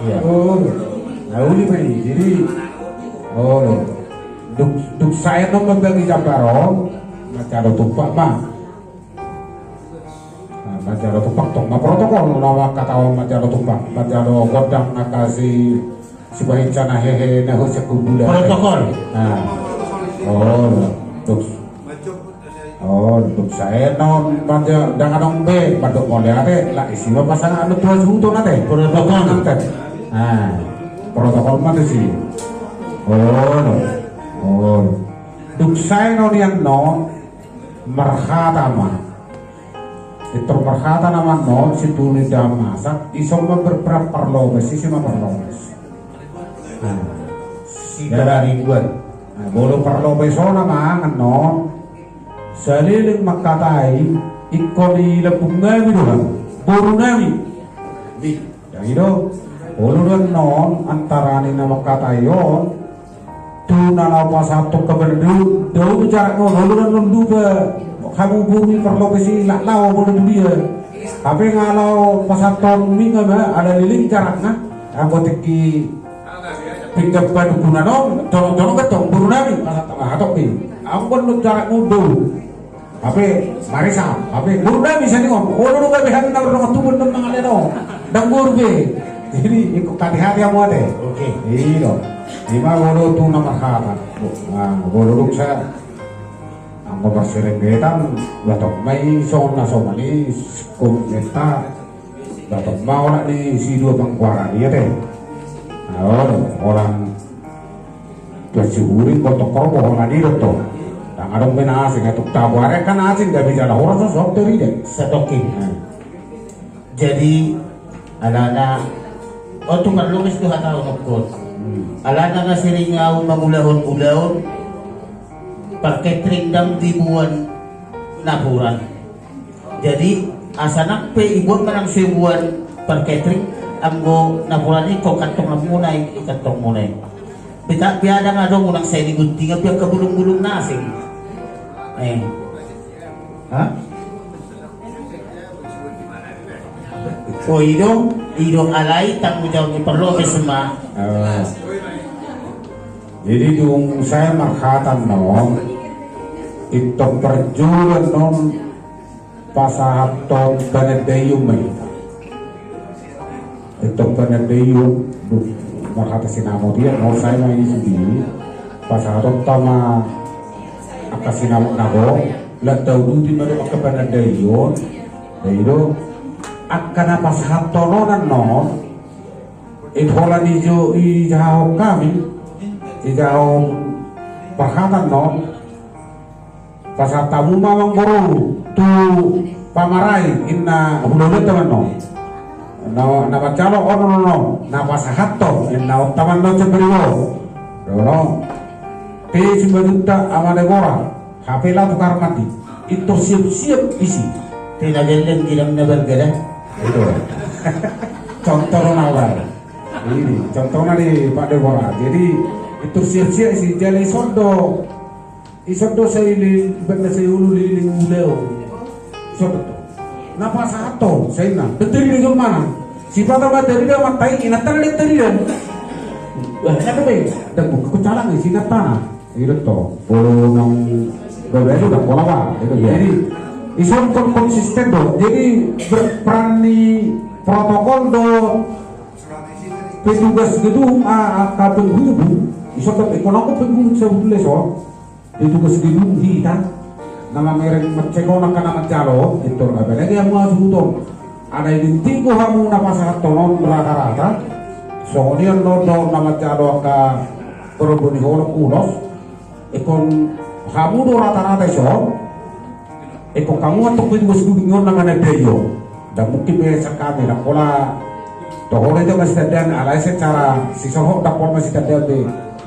Iya. Oh, nah, uli main. Jadi, oh, duk, duk saya nom membagi cambar on, macam tumpak ma. Nah, manjalo tumpak tong, na protokol, na mangkatahon manjalo tumpak, manjalo gondang na kasi, sibahen sana hehe, na hose kumbula. Protokol. Nah. Oh, duk. Oh, duk sae non, manjalo, ndang adong be, mandok mauliate, lah isi ma pasangan anu tua suhuton ate. Protokol. Nah, protokol ma tusi. Oh, oh. Duk sae non ian non, marhata ma. Pintor marhata nama non, si tuli da masak, ison ma berperan parlopes, isi ma parlopes. Nah. Sida ribuan. Nah, molo parlopes on nama angan non. Saleleng mangkatai, ingkon i lambung nami do, boru nami. Di. Jadi do, olo do annon antara ni na mangkatai on, tu na laho pasahathon kabar do, do jarak on, olo do annon dupa, hamu boru i parlopes i, la-, laho molo tu dia. Hape nga laho pasahathon ninna ma, ala leleng jarakna, anggo tingki pinggan padukunan on, tolong-tolong gantong, boru nami, pasahathon, hatop i. Anggo annon jarak on do. Hape, marisa, hape, boru nami sandiri on, olo do gabe hami na mardongan tubu annon mangalehon on, ndang boru be. Jadi, ingkon hati-hati hamu ate. Oke. I do. I ma molo tu na marhata. Nah, molo dung sa. Anggo marserenggetan, batong ma i songon na songon i, singkop menta, batong ma olat ni sidua panggoaran i ate. Nah, olo, olat. Tuan si Huring, botok robo, holan i do to. Ndang adong be na asing, atuk tabo are kan asing, gabe jala horas, so, so, teri de. Satoki. Nah. Jadi, alana, oh, tu parlopes tu hata on, of course. Hmm. Alana nga sering au mangulahon ulaon, parketring ndang diboan napuran. Jadi, asa nang pe iboan manang so iboan parketring, anggo napuran i ingkon kantong muna i, i kantong muna i. Pita, piada nga adong unang sai diguntingi, pian angka bulung-bulung na asing. Eh. Ha? Oh, i do, i do alai tanggung jawab ni parlopes ma. Eh. Jadi dung sae marhata non, intong parjolo non, pasahathon panandaion ma hita. Antong panandaion, dung marhata sinamot i, annon sae ma i sude. Pasahatonta ma angka sinamot na gok, lan tauduti ma do angka panandaion. Jadi do, Angka na pasahathon on annon, i holan i jo, ijahahon hami, ijahahon parhata annon, pasahat hamu ma amangboru tu pamarai, inna hulahulanta ma annon. Na, na manjalo on, on, on, on, na pasahathon, inna onta ma annon jambaribo. Dohonon pe simbadunta Ama Debora, hape laho tu kamar mandi. Pintor siap-siap disi. Pe na gelleng gidang na balga da. Itu. Contoh do na bar. Ini contohna di Pak Debora. Jadi pintor siap-siap disi, jala ison do, ison do sailing, ibaratna sai ulu liling ulaon. Ison do. Na pasahathon, sainna. Bentar ini jom mana? Sipata ma tarida, matai, inanta na tarida. Wah, kenapa ya? Dan buka kucalang di sini tanah. Itu toh, bolo nang gabe itu udah pola, Pak. Itu. Iya. Jadi, ison kon-, konsisten do. Jadi, berperan di protokol do, petugas gedung, a, a, ka penghubung, ison do, ingkon au penghubung sebetulna, so. Petugas gedung hita, na mamereng mangecek on angka na manjalo, pintor, apalagi hamu hasuhuton. Alai di tingki hamu na pasahathon on rata-rata, songon i annon do na manjalo angka parombo ni holong ulos, ingkon hamu do rata-rata ison, ingkon hamu antong petugas gedung on na manandai on. Ndang mungkin be sian hami, ndang pola toho do i tu masitandaan, alai secara sisolhot ndang pola masitandaan be.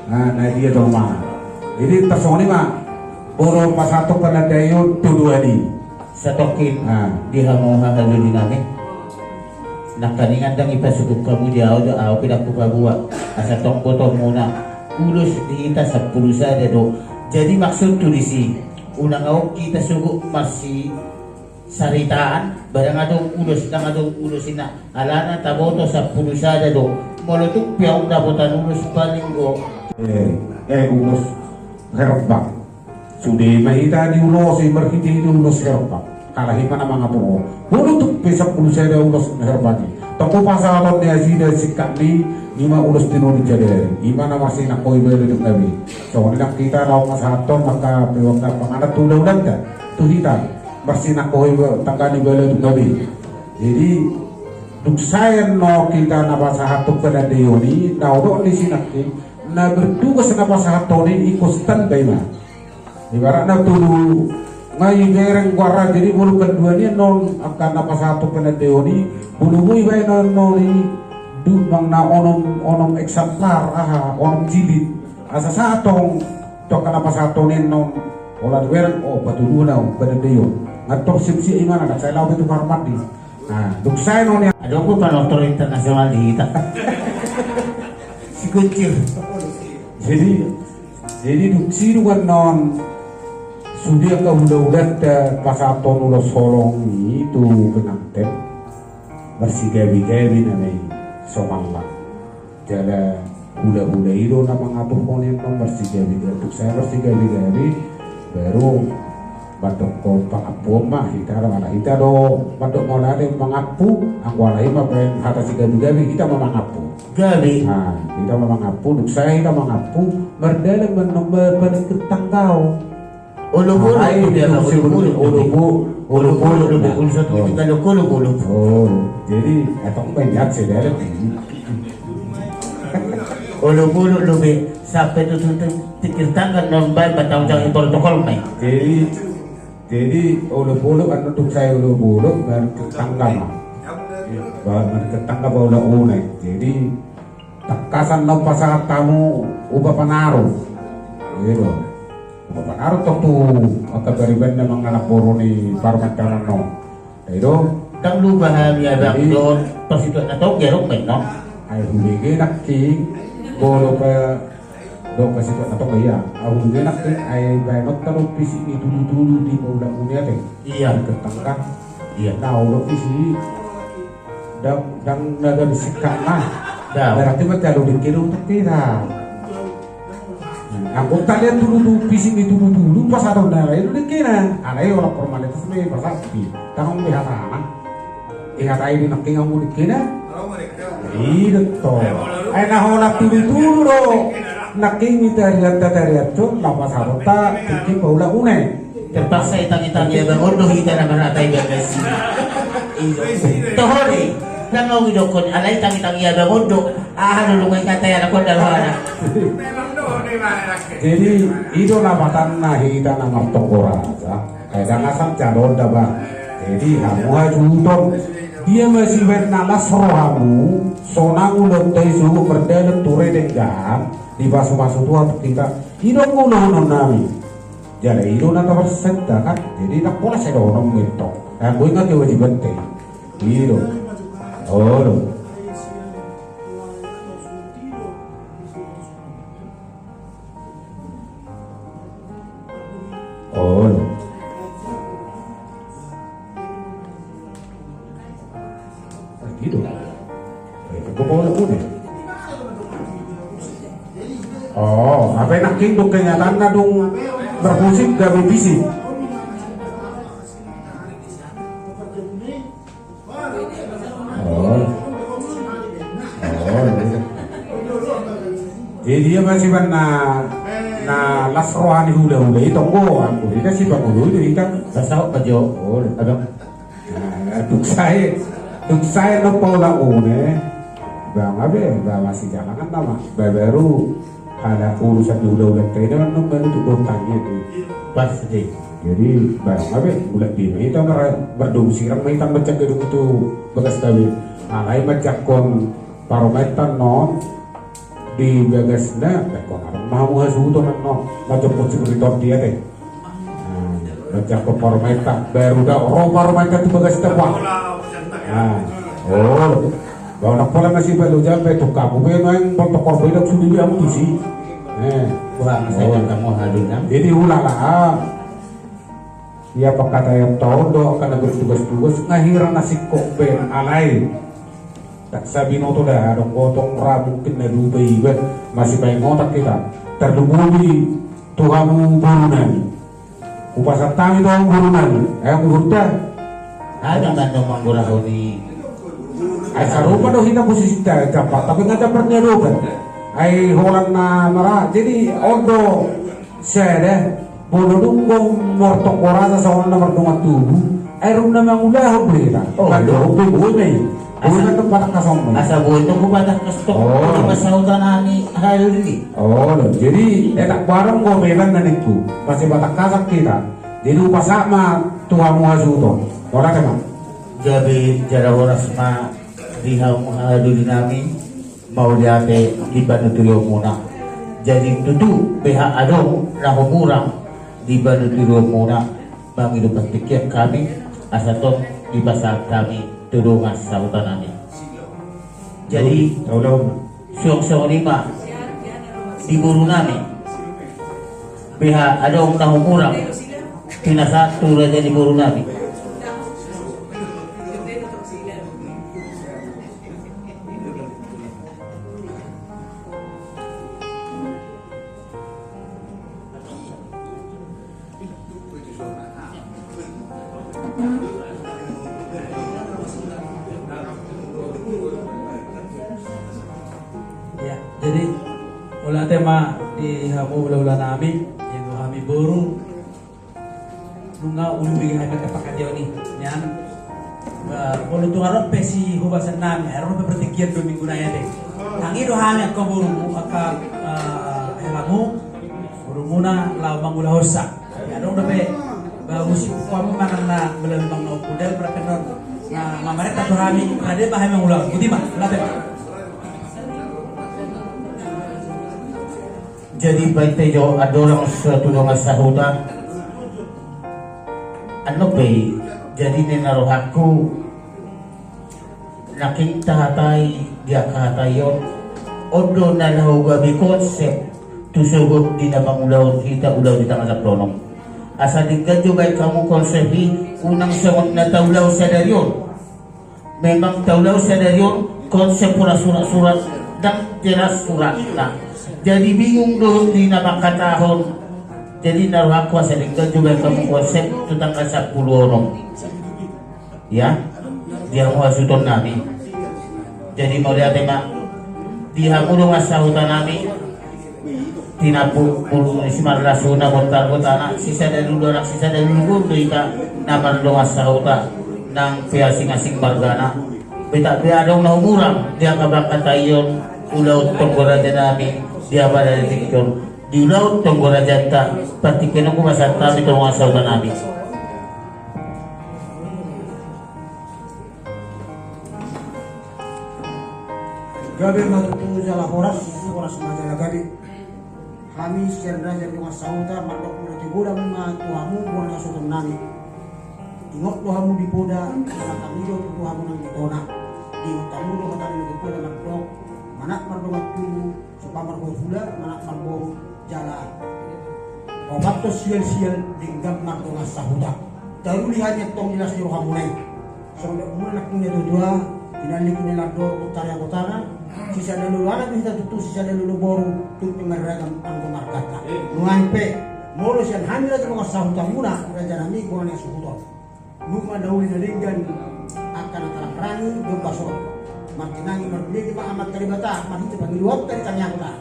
Nah, na dia do ma. Jadi tarsongon i ma, bolo pasahathon panandaion tu dua ni. Satongkin. Ah. Di hamu haha loli nami. Nangkaningan ndang ipasuhut hamu di au do, au pe ndang hupaboa. Asa tong botoonmuna. Ulos di hita sampulu sada do. Jadi maksudhu disi, unang adong hita sogot marsi saritaan, barang adong ulos, ndang adong ulos, inna alana taboto sampulu sada do. Molo tung pe au dapotan ulos paling do. Eh, eh, ulos herbang. Sude ma hita diulosi marhite-hite ulos herbang. Kalahi ma na mangaturhon. Molo tung pe sampulu sada ulos herbang i. Tong pasahaton ni nasida singkat ni, i ma ulos tinoni sadari. I ma na marsinangkoi balo dung gabe. Songon i nang hita laho pasahathon angka pe angka panganan tu hulahulanta. Tu hita. Marsinangkoi tangga ni balo dung gabe. Jadi, dung sae annon hita na pasahathon panandaion i, na hudok ni sinangkin, na bertugas na pasahathon i ingkon standby ma. Ibaratna tolu nga ibereng goarna, jadi molo pandua ni annon angka na pasahathon panandaion i, molo boi baen annon i, dung na onom, onom eksemplar, aha, onom jilid. Asa sahat tong, tong angka na pasahathon i annon, holan bereng, oh, patoluhon au, panandaion. Nga tor siap-siap imana, ndang sai laho be tu kamar mandi. Nah, dung sae annon i. Adong do panortor internasional di hita. Si Kuncir. Jadi, jadi dung sidung annon sude angka hulahulanta pasahathon ulos holong i tu penganten. Marsigabe-gabe nama i somalna. Jala hulahula i do na mangaturhon i annon marsigabe-gabe, tung sae marsigabe-gabe, baru mandok pangampuon ma hita do, ala hita do mandok mauliate mangampu, anggo alai ma baen hata sigabe-gabe, hita ma mangampu. Gabe. Nah, hita ma mangampu, tung sae hita mangampu, mardalan ma annon ma-, marpaningkir tangga on. Olop-olop. Ai, tu dia, olop-olop, olop-olop, olop-olop, olop-olop, olop-olop. Oh. Jadi, etong banyak sih, dia ada. Olop-olop, olop, sampai tu, tu, tu, tikir tangan, non, ba-, batang-batang protokol, mai. Jadi, jadi, olop-olop, anu, tung sae olop-olop, baru tangga, ma. Ba-, baru tangga, baru ula unai. Jadi, tangkasan na pasahat hamu upa panaru. Iya do. Upa panaru tong tu angka paribanna mangalap boru ni parumaen on. Iya do. Ndang lupa hami abang. Jadi, dohot pasituak na tong gerong baen on. Ai hubege nangkin. Bolo pe do pasituak na tong iya. Ai hubege nangkin ai baen on tong pisik ni tudu-tudu di paula uni ate. Iya. Di kertangka. Iya. Nah, udah pisik. Ndang, ndang na gabe singkat na. Ndang. Berarti ma talu dengke do untuk kita. Anggo talian tudu-tudu, pisik ni tudu-tudu, pasahaton na, itu dengke na. Alai holan formalitas ma i, pasahat i. Tanggung be hata na. I hata i di nangkin anggo dengke na. Iya do. Ai na holan tudu-tudu do. Nangkin i tarian ta tarian tu, na pasahaton ta, dengke paula une. Terpaksa i tangi-tangi abang on do hita na marhata i bagasi. Tohori, nang au idokkon, alai tangi-tangi ia bangun do. Aha do lungai kata ia lakon dalohana. Jadi, i do lapatanna hita na martonggo raja. Kadang asal calon da ba. Jadi, hamu hasuhuton. Dia masih bernalas rohamu, sonang ulaonta i sogot mardalan ture denggan, dipasu-pasu Tuhan tu hita. I do anggo ulahonon nami. Jala i do na taparsenta kan. Jadi, ndang pola sai dohonon mintong. Anggo i nga kewajibanta i. I do. Olo. Olo. I do. Eh, gua mau lagu nih. Oh, apa enak king dong kenyataanna dong bermusik gabe fisik. Oh. Oh, iya. Jadi dia masih na, na las roha ni hula-hula i tonggo, anggo hita si pangulu i do hita. Sasahot ma jo. Oh, abang. Nah, tung sae, tung sae na paula une. Bang abe, bang masih jalangan nama. Baru Halak urusan di hula-hulanta i na manang manutup dohot tangiang i. Pasti. Jadi, barang abe, mulak di ma hita mar-, mardongan sirang ma hita manjak gedung tu bagasta be. Alai manjakkon parumaenta annon di bagasna, manjakkon adong ma hamu hasuhuton annon, manjakkon security dia te. Nah, baca ko parumaenta, baru da ro parumaenta tu bagasta, wah. Nah, oh. Bau nak pola masih balu jampe tu kamu be main bontok korbo idok sudah dia mutusi. Eh, kurang saya kamu hadir kan. Jadi ulala. Ia pakataionta on do angka na bertugas-tugas nga hira na singkop be alai. Tak sabinoto da adong gotong ra mungkin na dua iba masih paingotan hita. Terlebih tu hamu boru nami. Hupasahat hami tu hamu boru nami, eh, hamu boru ta. Ada nang dong manggurahon i. Ai sarupa do hita posisinta, jambar tapi nga jambar ni adopan. Ai holan na mara, jadi on do sada, molo dung gong martonggo raja songon na mardongan tubu. Ai rap na mangulahon do hita. Oh, kan do, boi ma i. Asa boi tong hupatangkas tong. Oh. Di pasahutan nami hal ini. Oh, jadi enak barang go memang na ningku. Masih patangkasan hita. Jadi hupasahat ma tu hamu hasuhuton. Ora tema. Gabe jala horas ma di hamu haha doli nami. Mauliate di panuturion muna. Jadi tutu beha adong na humurang di panuturion muna. Mangido partingkian hami asa tong dipasahat hami tu dongan sahuta nami. Jadi suang songon i ma di boru nami. Beha adong na humurang pinasahat tu raja ni boru nami. Ya, jadi mauliate ma di hamu hulahula nami, ibu hami boru. Nunga uli-uli hami angka pangkataion i nian. Molo tung adong pe si hubasan nami, adong pe partingkian dua minggu nai ate. Tangi do hami angka borumu, angka helamu, borumuna laho mangulahonsa. Adong dope bagus i kuamu manang na melalu manang na ompudal berkenon. Na mamarenta tu hami, rade ma hami mangulahon. Boti ma, lape ma. Jadi baen pe jo andorang suatu dongan sahuta. Annon pe i, jadi ninna rohangku, nangkin tahatai di angka hata i on, on do na laho gabe konsep tu sogot di na mangulahon hita ulaon di tanggal sampulu onom. Asa denggan jo baen hamu konsep i, unang songon na taulahon sadari on. Memang taulahon sadari on konsep hurang surat-surat, ndang jelas suratna. Jadi bingung do di na mangkatahon. Jadi na rohangku asa denggan jo baen hamu konsep tu tanggal sampulu onom. Ya, di hamu hasuhuton nami. Jadi mauliate ma di hamu dongan sahuta nami. Tinapu bulu ni simarlasuna bontar botana, sisada dulu anak sisada dulu guru do hita na mardongan sahuta. Nang pe asing-asing margana, beta pe adong na humurang di angka bangkataion ulaon tonggo raja nami di abada di tingki on, di ulaon tonggo rajanta, partingkian on hupasahat hami tu dongan sahuta nami. Gabe ma tutu jala horas, horas ma jala gabe. Hami sian raja ni dongan sahuta mandok mauliate godang ma tu hamu bona ni hasuhuton nami. Ingot do hamu di poda, manat hamu do tutu hamu nang di tona. Diingot hamu do hata ni na tutu na mandok, manat mardongan tubu, so pamargohula, manat marboru, jala opat do sial-sial denggan mardongan sahuta. Taruli hami antong di las ni rohamuna i. Songon na mula nangkin na tutua, tinallik ni lardor kutari agotana, sisada lolo anak do hita tutu, sisada lolo boru, tung pe marragam anggo marganta. Nuaeng pe, molo sian hami raja dongan sahutamuna, raja nami bona ni hasuhuton. Nunga na uli na denggan angka na tarangrangi, dompak so martinangi marbinege ma Amanta Debata, marhite pangidoanta di tangiangta.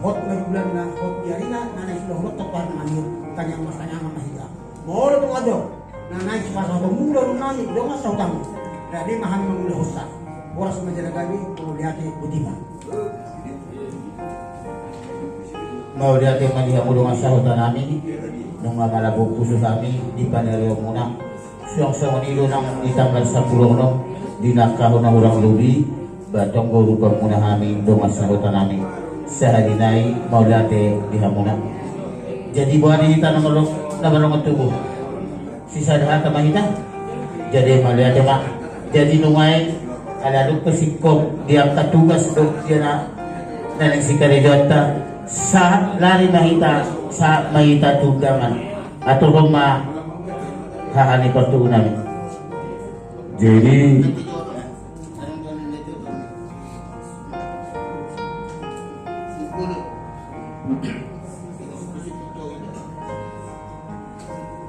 Hot ma di bulanna, hot di arina, na naeng suda hot toparna maniur, tangiang martangiangan ma hita. Molo tung adong na naeng sipasahaton mula nami dongan sahutamu, rade ma hami mangulahonsa. Horas ma jala gabe, mauliate, botima. Mauliate ma di hamu dongan sahuta nami, nunga malambok pusu hami di panarionmuna. Suang songon i do nang di tanggal sampulu onom, di na angka hona hurang lobi, ba tonggo rupa muna hami dongan sahuta nami. Sahali nai mauliate di hamuna. Jadi boha di hita na mardongan tubu? Sisada hata ma hita. Jadi mauliate ma. Jadi nuaeng ala dung pe singkop di angka tugas dohot sian na naeng sikarejoanta, sahat lari ma hita, sahat ma hita tu undangan. Aturhon ma haha ni partubu nami. Jadi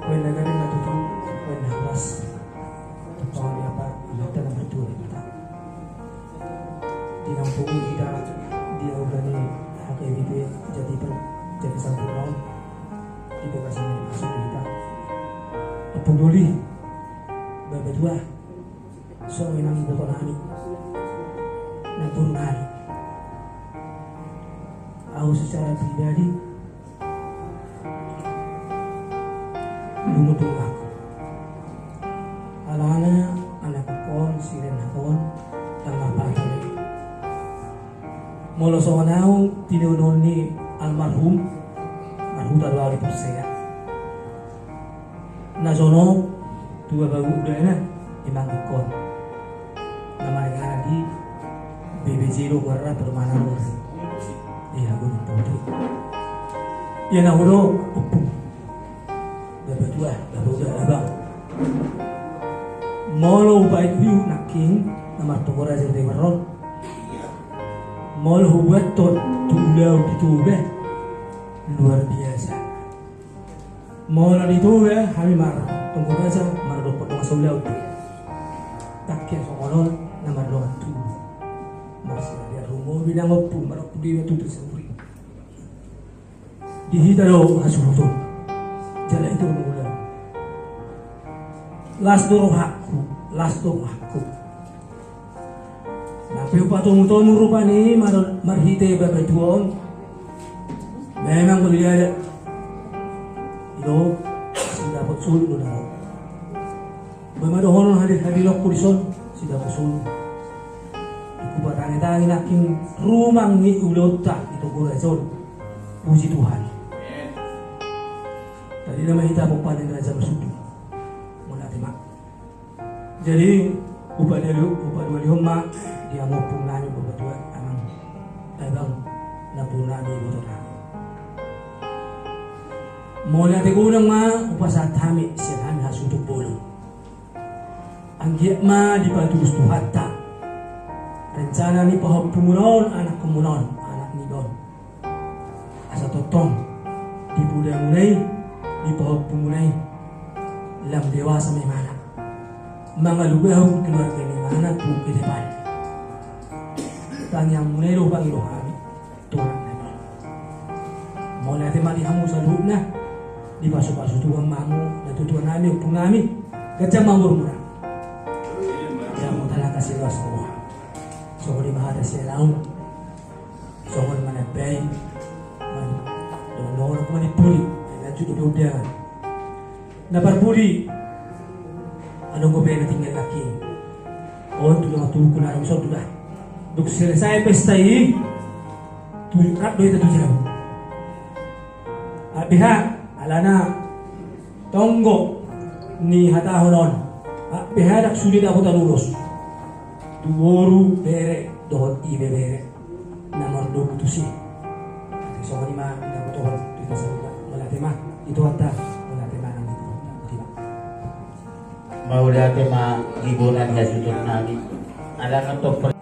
Baen na gabe ma tutu, baen na horas. Tongtong di apa, Amanta na martua Debata. Di na umpungi hita di aula ni H K B P Jatiper, Jatisampurna on, di bagasan na dimaksud hita. Ompung doli, bapatua, songon i nang iboto nami, namboru nami. Ahu secara pribadi, Lungun tu rumahku. Alana anak on, si Renat on, tanggal patang. Molo songon ahu, tinubuan ni almarhum, marhuta do ahu di Porsea. Na sono, tu bapa udana, di manggihkon. Na marga di B B J do goarna, Permana do goarna. Ia, Gunung Putri. Ia na hudo, ompung. Bapatua, bapa uda, abang. Molo hupaihut nangkin, na martonggo raja di Tebar on. Molo hubuathon, tu ulaon di Toba. Luar biasa. Molo di Toba, hami martonggo raja, mardohot dongan saulaon. Tangkian songon on, na mardongan tubu. Marsilahi rumobi nang ompung, marompung di tutu sahuri. Di hita do hasuhuton. Jala i do mangula. Las do rohangku, las do rohangku. Na pe hupatomu-tomu rupani mar-, marhite bapatua on. Memang molo diadat i do, sidapot solu do na ro. Ba ma dohonon hadir-hadirku dison, sidapot solu. Hupatangi-tangi nangkin rumang ni ulaonta di tonggo raja on. Puji Tuhan. Tadi nama hita pomparan ni raja marsudu. Mauliate ma. Jadi, upa dua, upa dua lihon ma, di hamu ompung nami bapatua, amang, abang, namboru nami, iboto nami. Mauliate godang ma, hupasahat hami, sian hami hasuhuton bolon. Anggiat ma dipatulus Tuhanta. Rencana ni pahompu muna on, anak muna on, anak ni don. Asa tongtong, di poda muna i, di pahompu muna i, lam dewasa ma imana. Mangalugahon keluarga ni imana tu ke depan. Tangiang muna i do pangido hami, tu anak nami. Mauliate ma di hamu saluhutna, dipasupasu Tuhan ma hamu, natuatua nami, ompung nami, ganjang ma umur muna. Selaum songon manambai man dongan-dongan, manipuli na jut do dia. Na parpudi, adong dope na tinggal laki. On tu dongan tubuku na adong songon tu da. Dung selesai pesta i, tu rap do hita tu jam. Abiha alana tonggo ni hatahon on. Abiha dak sude dapotan ulos tu boru, bere dohot ibebere na mardomu tusi. Ate songon i ma na huboto tu hita saluhutna. Mauliate ma di Tuhanta, mauliate ma nang di Tuhanta. Botima. Mauliate ma di bona ni hasuhuton nami. Alana tong per-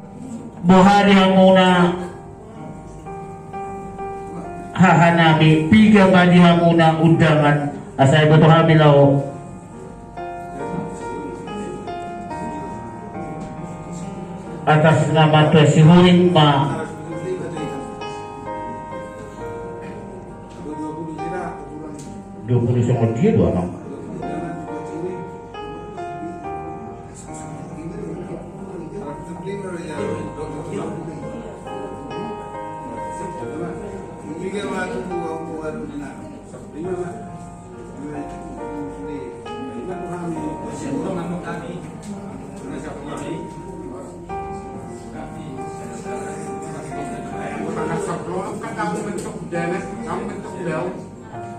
Boha di hamuna haha nami, piga ma di hamuna undangan, asa diboto hami laho. Atas nama Tuan Sihombing ma. Dua puluh songon dia dua, Bang.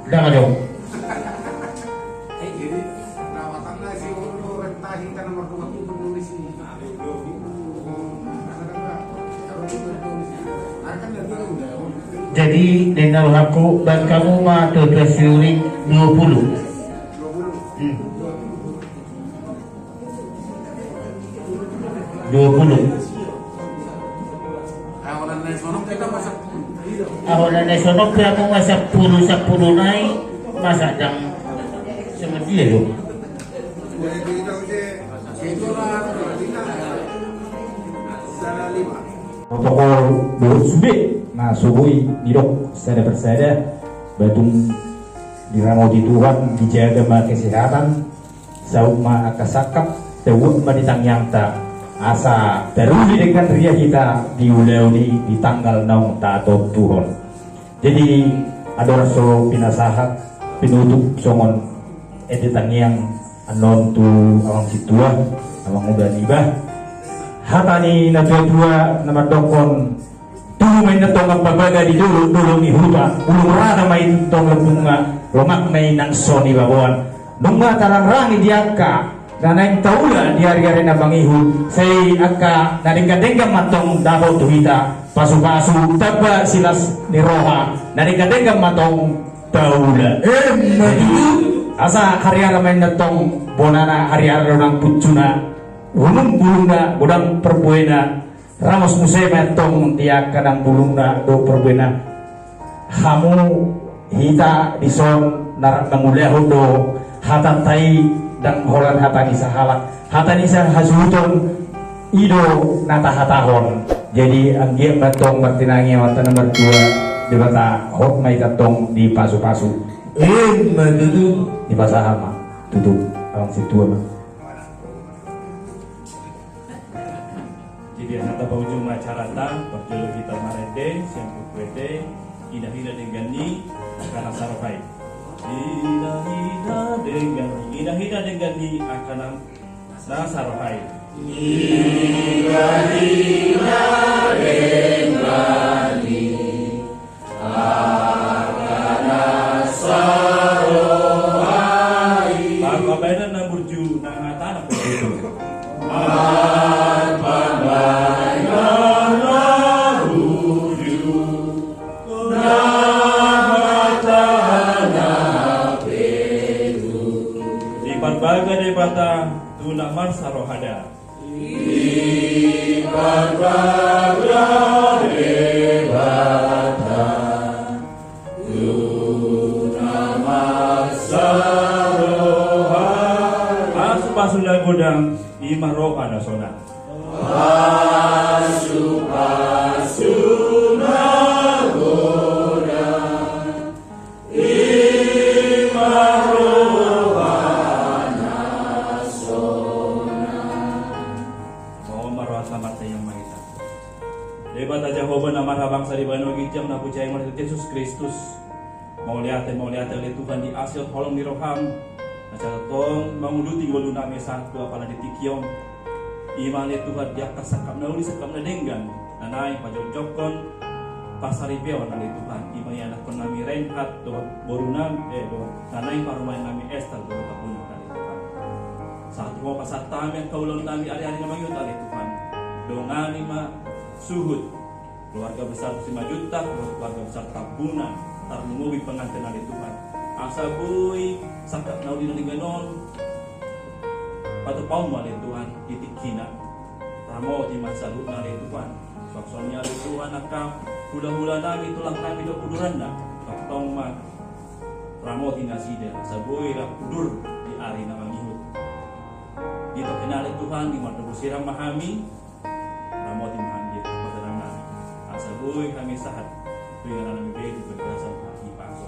Ndang adong. Jadi ninna rohangku, baen hamu ma tu Tuan Sihombing dua puluh. Hmm. Dua puluh. Aholan na songon pe hamu ma sampulu, sampulu nai, masa ndang songon dia do. Protokol dohot sude na so boi nidok sada persada, baen tung diramoti Tuhan, dijaga ma kesehatan. Saut ma angka sangkap, tabuat ma di tangiangta, asa taruli denggan ria hita di ulaon i di tanggal naung tatontuhon. Jadi, andorang so pinasahat, pinutup songon ende tangiang annon tu amang sintua, amang uda niba. Hata ni natuatua na mandokkon, tubu ma inna tong ambabaga di dolok, dolok ni huta, ulung rata ma i tong lambungna, lomak ma i nang so nibaboan. Nunga tarangrangi di angka na naeng taula di ariari na mangihut, sai angka na denggan-denggan ma tong dapot tu hita, pasupasu tamba silas ni roha, na denggan-denggan ma tong taula. Emma tutu. Asa hariara ma inna tong bonana, hariara do nang punjuna, runum bulungna, godang parbuena. Ramos muse ma tong di angka nang bulungna dohot parbuena. Hamu hita dison na rap mangulahon do hatanta i, ndang holan hata ni sahalak, hata ni sahasuhuton i do na tahatahon. Jadi anggiat ma tong martinangi Amanta na martua Debata, hot ma hita tong dipasupasu. Emma tutu. Dipasahat ma tutu amang sintua ma. Jadi, asa tapaujung ma acaranta, parjolo hita marende sian Buku Ende, hinahinan denggan ni angka na saroha i. Hinahinan denggan ni, hinahinan denggan ni angka na, na saroha i. Hinahinan denggan ni. Angka na saroha i. Parbahenan na burju, na hatana pe tutu. Parbahenan na burju, na hatana pe tutu. Diparbaga Debata tu na marsarohada. Diparbaga Debata tu na marsaroha. Pasupasu na godang, i ma roha na sonang. Pasupasu na godang. I ma roha na sonang. Mauliate ma rohanta, martangiang ma hita. Na hujai ma Tuhan Jesus Kristus. Mauliate, mauliate ale Tuhan di asi dohot holong ni roham. Na sai tongtong manguduti ngolunami sahat tu apala di tingki on. I ma ale Tuhan di angka sangkap na uli, sangkap na denggan. Na naeng pajongjonghon pasaripeon ale Tuhan. I ma ianakkonnami Reinhard dohot borunami, eh, dohot na naeng parumaennami Esther dohot tabuna ale Tuhan. Sahat tu ho pasahat hami angka ulaonnami ari-ari na mangihut ale Tuhan. Dongani ma suhut keluarga besar Simanjuntak, keluarga besar Tambunan, tarlumobi pengantin ale Tuhan. Asa boi sangkap na uli na denggan on patupaonmu ale Tuhan di tingkina. Ramoti ma saluhutna ale Tuhan. Suang songon i ale Tuhan angka hulahulanami, tulangnami dohot uduranna. Tongtong ma ramoti nasida asa boi rap udur di ari na mangihut. Di tingkina ale Tuhan, di mardomu sirang ma hami. Ramoti ma hami di pardalanan nami. Asa boi hami sahat tu inganan nami be di bagasan hami paso.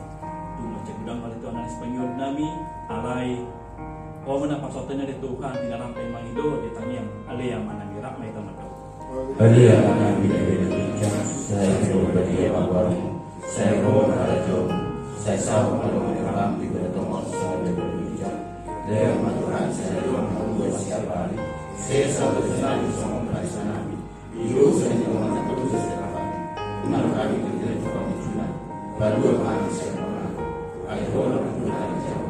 Tung mansai godang ma ale Tuhan nangkin pangidoan nami, alai Ho ma na pasahaton ale Tuhan di na lam pe mangido di tangiang, ale Ama nami, rap ma hita mandok. Ale Ama nami na di banua ginjang, sai pinarbadia ma goarmu, sai ro ma harajaonmu, sai saut ma lomo ni roham di banua tonga on songon na di banua ginjang. Lehon ma Tuhan sadari on hangoluan siapari. Sesa ma dosanami songon panesanami di dosa ni angka dongan nami. Unang hami togihon tu pangunjunan. Palua ma hami sian pangago. Ai Ho do Tuhan na manjalo.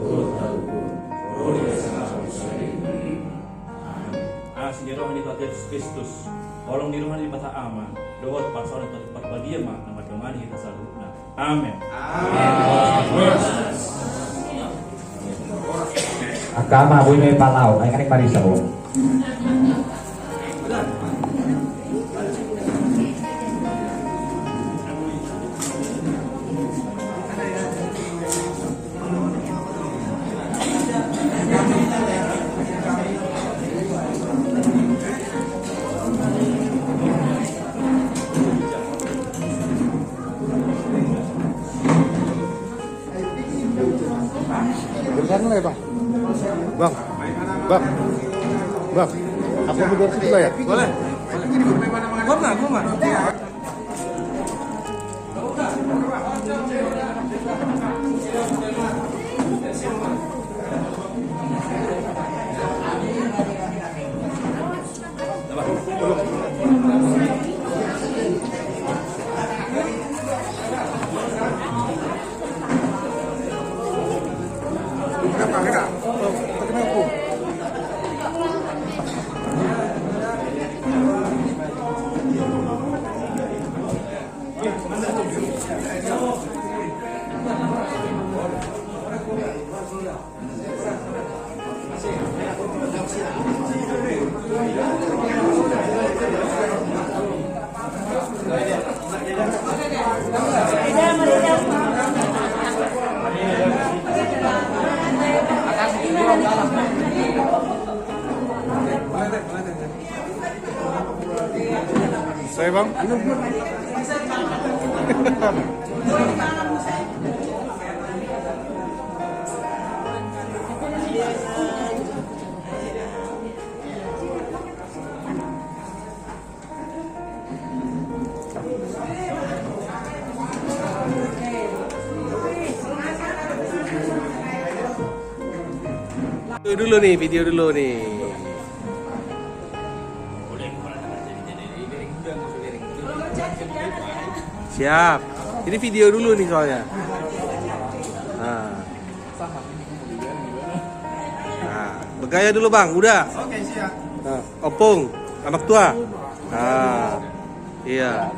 Dohot hagogoon, ro di hasangapon sadari on. Amen. Asi ni roha ni Tuhan Jesus Kristus, holong ni roha ni Debata Ama, dohot parsaoran ni Tondi Parbadia ma na mandongani hita saluhutna. Amen. Amen. Angka ama, boi ma i palaho, ai kan marisa ho. Bang, bang, bang, aku mundur situ lah ya. Boleh. Gua mah, gua mah. Saya, Bang. Video dulu nih, video dulu nih. Siap. Ini video dulu nih soalnya. Nah. Nah, bergaya dulu, Bang. Udah. Oke, siap. Nah, opung, amak tua. Nah, iya.